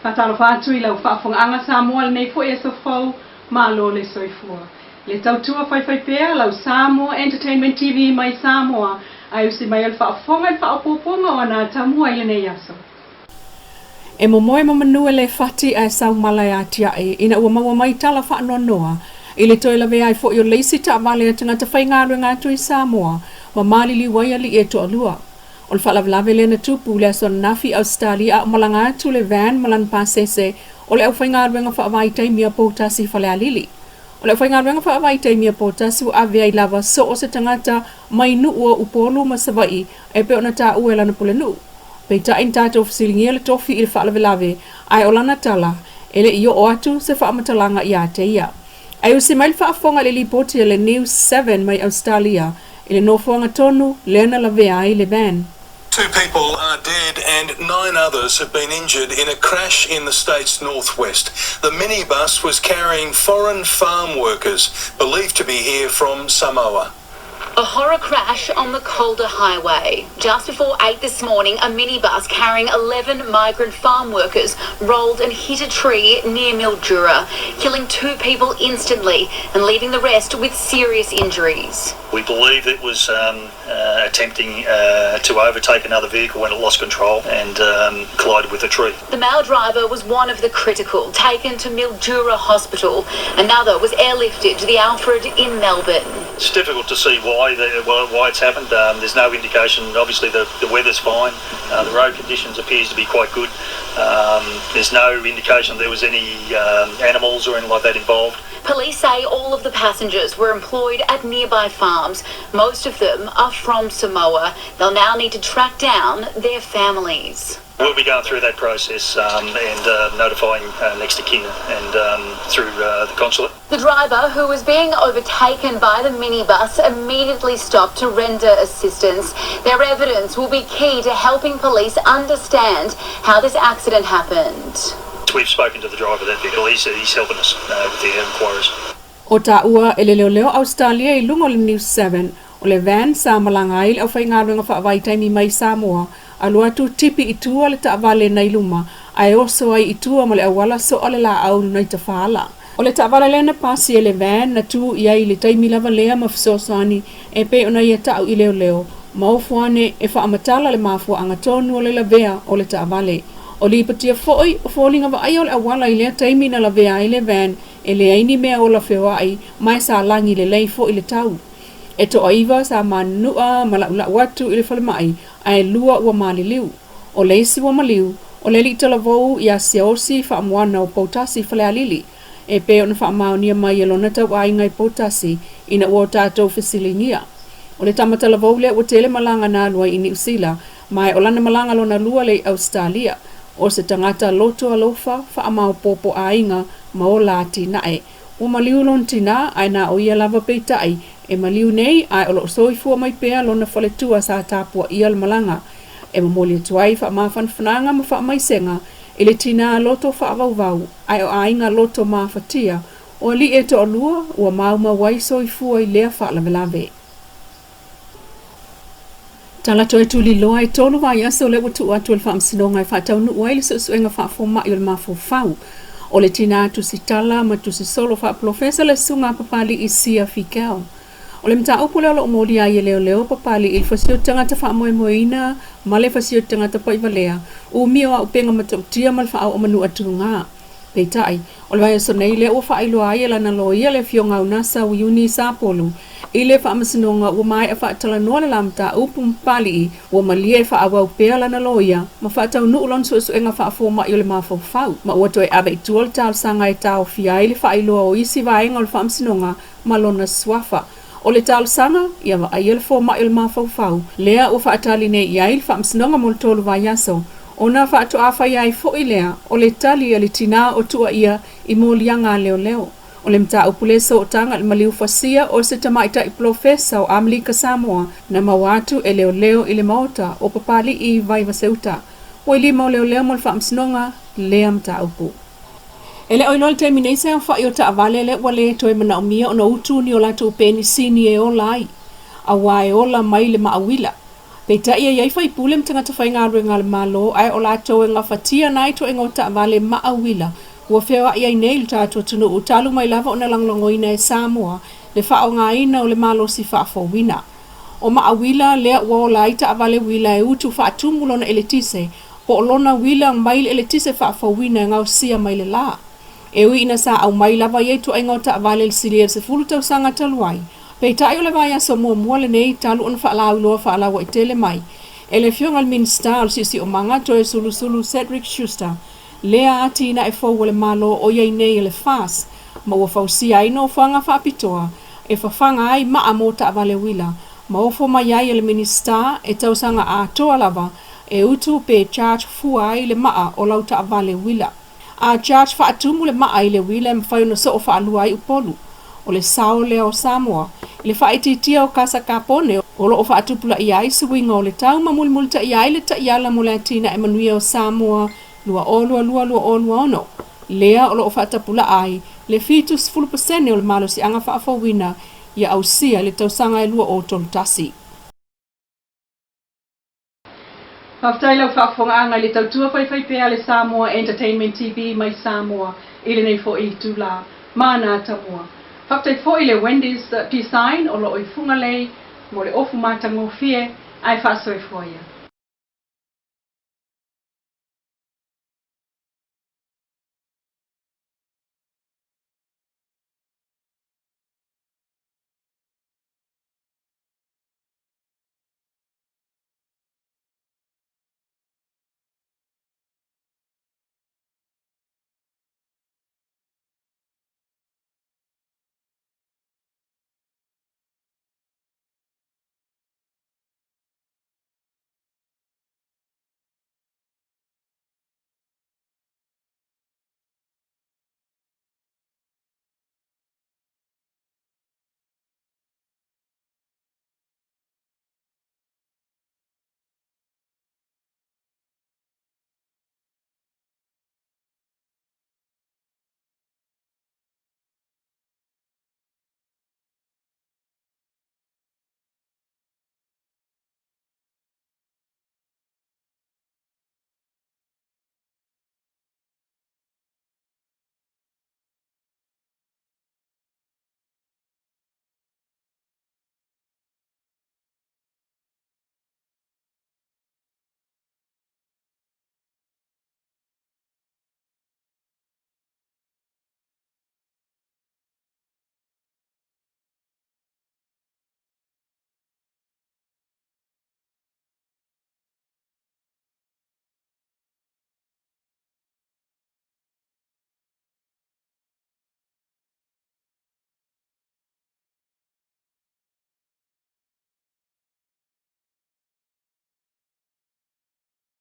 Faatalofa atu i lau faafofogaaga Samoa i lenei foi aso fou, malo le soifua. Le tautua faifaipea lau Samoa Entertainment TV mai Samoa ae usi mai o le faafofoga i le faaopoopoga o ana atamua i lenei aso. E momoe ma manu e le fati ae sau mala e atiae ina ua maua mai tala faanoanoa i le toe lavea ai foi o le isi taavale a tagata faigaluega atu i Samoa ma maliliu ai alii e toalua. O le faalavelave lea na tupu i le aso ananafi i Ausetalia a o malaga atu le van ma lana pasese o le aufaigaluega faavaitaimi a Poutasi i Falealili. O le aufaigaluega faavaitaimi a Poutasi ua ave ai lava so o se tagata mai nuu o Upolu ma Savaii e pei ona taua e lana pulenuu. Peitai na tatou fesiligia le tofi i le faalavelave ae o lana tala, e le i oo atu se faamatalaga ia te ia. Ae usi mai le faafofoga i le lipoti a le News 7 mai Ausetalia i le nofoaga tonu lea na lavea ai le van. Two people are dead and nine others have been injured in a crash in the state's northwest. The minibus was carrying foreign farm workers believed to be here from Samoa. A horror crash on the Calder Highway. Just before 8 this morning, a minibus carrying 11 migrant farm workers rolled and hit a tree near Mildura, killing two people instantly and leaving the rest with serious injuries. We believe it was um, uh, attempting uh, to overtake another vehicle when it lost control and um, collided with a tree. The male driver was one of the critical, taken to Mildura Hospital. Another was airlifted to the Alfred in Melbourne. It's difficult to see why the, why it's happened. Um, there's no indication. Obviously, the, the weather's fine. Uh, the road conditions appears to be quite good. Um, there's no indication there was any um, animals or anything like that involved. Police say all of the passengers were employed at nearby farms. Most of them are from Samoa. They'll now need to track down their families. We'll be going through that process um, and uh, notifying uh, next of kin and um, through uh, the consulate. The driver, who was being overtaken by the minibus, immediately stopped to render assistance. Their evidence will be key to helping police understand how this accident happened. We've spoken to the driver of that vehicle. He's, he's helping us uh, with the inquiries. O taua e le leoleo Australia i luga o le News 7, o le van sa malaga ai le aufaigaluega faavaitaimi mai Samoa, alu atu tipi i tua le taavale nai luma, ae oso ai i tua ma le auala soa le laau nai Tafala. O le taavale lea na pasi e le van na tu i ai i le taimi lava lea ma fesoasoani e pei ona ia tau i leoleo, ma ofo ane e faamatala le mafuaaga tonu o le lavea o le taavale. O lipotia foi o foliga vaaia o le auala i lea taimi na lavea ai le van e leai ni mea ola feoai ma e sa lagi lelei foi le tau. E toaiva sa manunua ma la'ula'u atu i le falemai ae lua ua maliliu. O le isi ua maliu, o le alii talavou ia Siaosi Faamoana o Poutasi Falealili, e pei ona faamaonia mai e lona tauaiga i Poutasi ina ua o tatou fesiligia. O le tama talavou lea ua tele malaga na alu ai i Niu Sila, ma e o lana malaga lona lua lea i Ausetalia. O se tagata loto alofa, faamaopoopo aiga ma ola atinae. Ua maliu lona tinā, ae na o ia lava peitai, e maliu nei, ae o lo o soifua mai pea lona faletua sa tapuaia le malaga. E momoli atu ai faamafanafanaga ma faamaisega i le tinā loto faavauvau, ae o aiga loto mafatia, o alii e toalua ua maumau ai soifua i lea faalavelave. Tala toe tuliloa e tolu vaiaso lea ua tuu atu e le Faamasinoga e faataunuu ai le suesuega faafomai o le mafaufau o le tinā tusitala ma tusisolo faapolofesa le Susuga a Papali'i Sia Fikau. O le mataupu lea o lo o molia ai e leoleo Papali'i i le fasioti tagata faamoemoeina ma le fasioti tagata paivalea, umia o auupega matautia ma le faaoo manu atuga. Peitai, o le vaiaso nei lea ua faailoa ai e lana loia le Afioga Unasa Uiuni Sapolu i le Faamasinoga ua maea faatalanoa le la mataupu ma Papali'i ua malie e faaauau pea lana loia ma faataunuu lona suesuega faafomai o le mafaufau ma ua toe ave i tua le talosaga e taofia ai le faailoa o isi vaega o le Faamasinoga ma lona suafa. O le talosaga, ia vaaia le fomai o le mafaufau lea ua faatali nei i ai le Faamasinoga mo le tolu vaiaso, ona faatoa fai ai foi lea o le tali a le tinā o tuuaia i moliaga a leoleo. O le mataupu lea sootaga i le maliu fasia o se tamaitai polofesa o Amelika Samoa na maua atu e leoleo i le maota o Papali'i i Vaivaseuta. Ua i lima o leoleo mo le Faamasinoga lea mataupu. E le o iloa i le taimi nei se aofai o taavale lea ua le toe manaomia ona utu ni o latou penisini e ola ai, auā e ola mai le maauila. Peitai e i ai faipule ma tagata faigaluega a le Malo ae o latou e gafatia nai ituaiga o taavale maa uila ua feoai ai nei le tatou atunuu talu mai lava ona lagolagoina e Samoa le faaaogaina o le malosi faafouina. O maa uila lea ua ola ai taavale uila e utu faatumu lona eletise po o lona uila mai le eletise faafouina e gaosia mai le la. E ui ina sa aumai lava ia ituaiga o taavale i le silia i le 10 tausaga talu ai, peitai o le vaiaso muamua lenei talu ona faalauiloa faalauaitele mai e le Afioga i le Minisita o le Siosiomaga Toeolesulusulu Cedric Schuster lea atinae fou a le Malo o i ai nei e le FAS ma ua fausia ai nofoaga faapitoa e fafaga ai maa mo taavale uila ma ofo mai ai e le Minisita e tausaga atoa lava e utu pe charge fua ai le maa o lau taavale uila. A charge faatumu le maa i le uila e mafai ona soo faalua ai Upolu. O le sao lea o Samoa i le faaitiitia o kasa kapone o loo faatupulaia ai suiga o le tau ma mulimulitaia ai le taiala mo le atinae manuia o Samoa 2022-2026, lea o loo faatapulaa ai le 70% o le malosiaga faafouina ia ausia i le tausaga e 2031. Faafetai lau faafofogaaga i le tautua faifaipea a le Samoa Entertainment TV mai Samoa i lenei foi itula. Mana Atamua. Faafetai foi i le Wendy's Design o lo o i Fugalei mo le ofu matagofie ae faasoifua ia.